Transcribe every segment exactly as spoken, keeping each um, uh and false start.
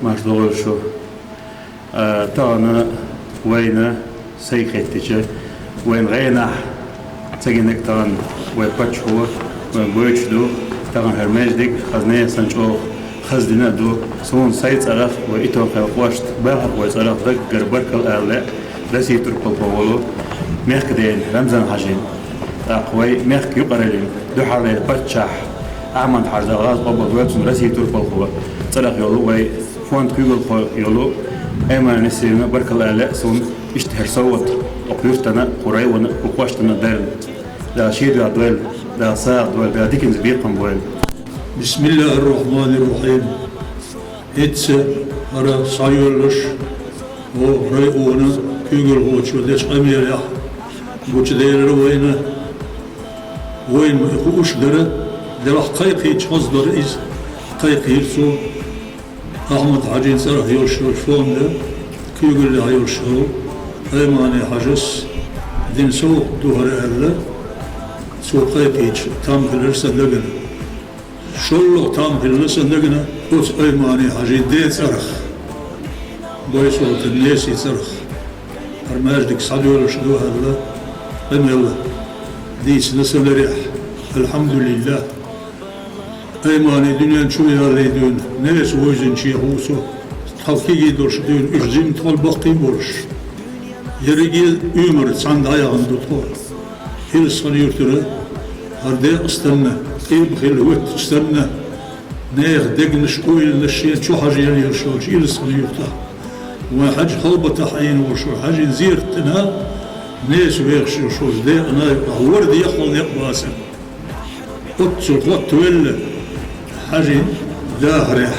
Марш догӀийла шу. А, тахана вайна сайга хеттача, вайна гӀенахь ца гинарг тахана вай паччахьо вайна гойтуш ду. Тахана хӀара маьждиг хаза нехан санна чӀогӀа хаза дина а ду. Суна сайн цӀарах вай Итон-Кхаьлла кӀоштан бахархой цӀарах даггара баркалла ала лаьа Россин турпалхо волу мехкан дена Рамзан-Хьаьжин. ТӀаккха вай мехкан юкъараллин дуьххьарлера паччахь Ахьмад-Хьаьжа, Дала гӀазот къобалдойла цуьнан, Россин турпалхо цӀарах йолу вай фондан куьйгалхо йолу Аймани Несрина баркалла ала лаьа суна, иштта хӀара совгӀат оцу юьртана, кху района, кху кӀоштана дарна. Дала шен дуьхьа дойла, Дала сагӀа дойла, Дала диканца бекхам бойла. Бисмиллахир-рахманир-рахим. ХӀинца хӀара схьайоьллуш, о, районан куьйгалхочо дечу къамелехь гучуделира вайна. Вайна хууш дара, делахь кхайкхийча хаза дара иза, кхайкхийра цо. Ахьмад-Хьаьжин цӀарах йолуш йолу фондан куьйгаллехь йолуш йолу Аймани-Хьаьжас дина совгӀат ду хӀара аьлла, цо кхайкхийча, там хилира сан дагна. ШолгӀа там хилла сан дагна оцу Аймани-Хьаьжин ден цӀарах, Байсолтан несан цӀарах. ХӀара маьждиг схьадоьллуш ду аьлла, къамел дийцина сан ларехь. Алхьамдулиллах. Аймани дуьнен чу ялале дуьйна, неса вевзинчех ву со. Тхов кегий долуш дуьйна, уьш жимма тхол баккхий а болуш. Ерриге а уьймар цхьаьна дӀаяхана ду тхо. Илсхан-Юьртара хӀара декъа санна, къилба хилла хӀоьттича санна, нехан дегнаш, ойланаш шена чу хьажа елла йолуш йолчу Илсхан-Юьртахь, вайн Хьаьжа халбатахь Ӏийна волуш волу Хьаьжин зерат дина, неса вехаш йолуш волчу декъана юкъахь ворда яххал некъ бацара. Оццул хоттавелла Хьаьжин дахарехь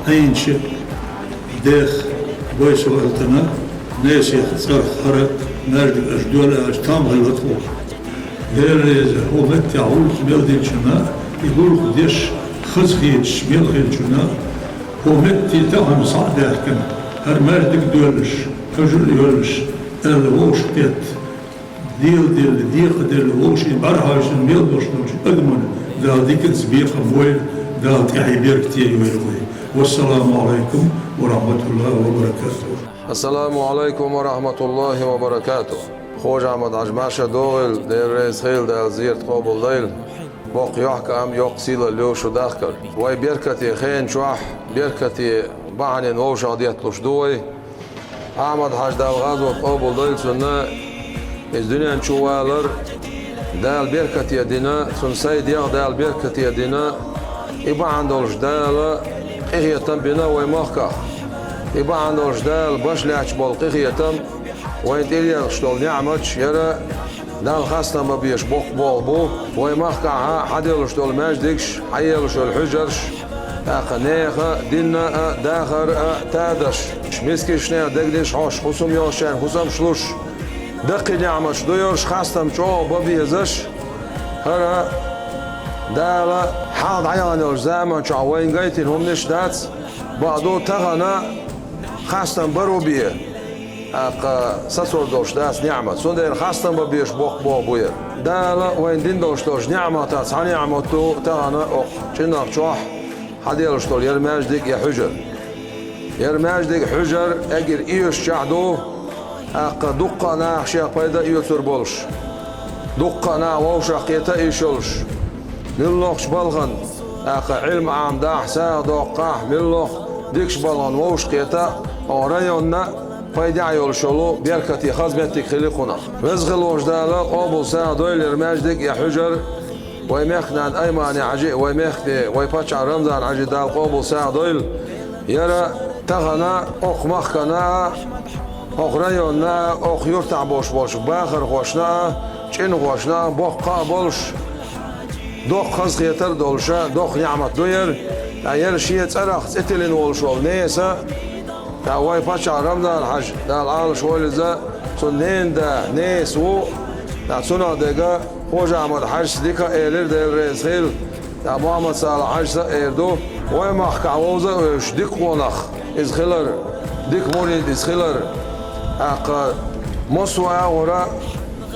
Ӏийначу дех Байсолтана несех цӀарах хӀара маьждиг аша доьлла аьлча, там хилла тхо. Дела реза, хӀокху меттехь гӀуллакх мел динчунна а, и гӀуллакх деш хазахеташ мел хиллачунна а, хӀокху метте тахана схьа а даьхкина, хӀара маьждиг а доьллуш, хьуьжар а йоьллуш, аьлла вовшахкхетта, Дела делла, декхаделла, вовшийн бӀаьрхьашна мел долуш долчу адамна Дала диканца бекхам бойла, Дала тӀаьхье беркате йойла вай. Вассаламу алайкум ва рахматуллахи ва баракатух. Ассаламу алайкум ва рахматуллахи ва баракатух. Хож-Ахьмад-Хьаьжа, марша догӀийла, Дела реза хуьлда, Дала зерат къобалдойла. Боккха йохка ам, йоккха сийлалла ю шу дахкар. Вай беркате хенан чохь, беркате бахьанийн вовшах детталуш ду вай. Ахьмад-Хьаьжа, Дала гӀазот къобалдойла цуьнан, иза дуьнен чу валар Дала беркате дина, цуьнан сай дегӀ Дала беркате дина, и бахьана долуш Дала къинхетам бина вай махкахь. И бахьана долуш Дала баш лаьтташ болу къинхетам, вайна тӀелегӀаш долу неӀматаш яра Далла хастам бан безаш боккха болх бу, вай махкахь хьаделлуш долу маьждигаш, хьаеллуш йолу хьуьжарш, тӀаккха нехан динна а, дахарна а тадаш, мискачу нехан дегнаш хьош, хӀусам йолчеран хӀусамаш луш, даккхий неӀматаш ду йолуш, хастам чӀогӀа бан безаш, хӀара Дала хьалха дӀаяхана йолчу заман чохь вайна гайтина хӀуманаш дац, бакъду тахана хастам баро бен. ТӀаккха сацор долуш дац неӀмат. Цундела хастам бан безаш боккха болх бу яра. Дала вайна дина долуш долчу неӀматех цхьа неӀмат ду тахана окху чӀинах чохь хьаделлуш долу яра маьждиг я хьуьжар. Яра маьждиг, хьуьжар эггара эшначохь ду, тӀаккха дуккха а наха шех пайда а оьцур болуш, дуккха а наха вовшах кхета а йиш йолуш, муьлххачу балхана, тӀаккха Ӏилма Ӏамадахь, сагӀа доккхахь, муьлхха дикачу балхана вовшах кхета а, оха районна а пайда а йолуш йолу беркате хаза меттиг хили кхунах. Веза хила волчу Дала къобал сагӀа дойла яра маьждиг я хьуьжар, вай мехкан нана Аймани-Хьаьжин а, вай мехкан ден, вай паччахьан Рамзан-Хьаьжин Дала къобал сагӀа дойла. Яра тахана окху махкана а, окху районна а, окху юьртахь болуш болчу бахархошна а, чӀинхошна а боккха а болуш, доккха хазахетар а долуша, доккха неӀмат ду яра, ткъа яра шен цӀарах цӀе тиллина волуш волу неса, ткъа вай паччахь Рамзан-Хьаьжа, Дала Ӏалашвойла иза, цуьнан ненан да неса ву, ткъа цунах дерг Хож-Ахьмад-Хьаьжас дика а элира, Дела реза хуьлда, ткъа Мухьаммад-Салахь-Хьаьжас а эр ду, вай махкахь вовза а вевзаш дика къонах иза хилар, дика мурид иза хилар, тӀаккха массо а агӀора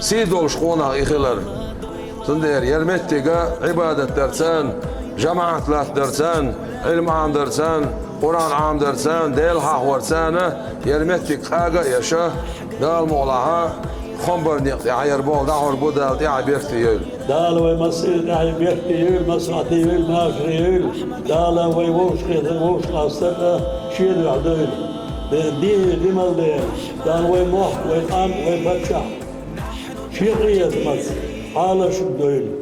сий долуш къонах и хилар. Цундела яра меттиг Ӏибадат дарца, жамаӀат латтадарца, Ӏилма Ӏамадарца, Къуръан Ӏамадарца, Дела хьахорца, яра меттиг къага а еш, Дала мукъалахь, хам бар некъа тӀехь яра болх дӀахьур бу, Дала тӀаьхье беркате йойла. Дала вай массеран тӀаьхье беркате йойла, маслахьте йойла, машаре йойла. Дала вай вовшахкхетар, вовшахкъастар а Шен дуьхьа дойла. Де, де, де мел дела. Дала вай мохк, вай къам, вай паччахь Шен къинхетамца Ӏалашна дойла.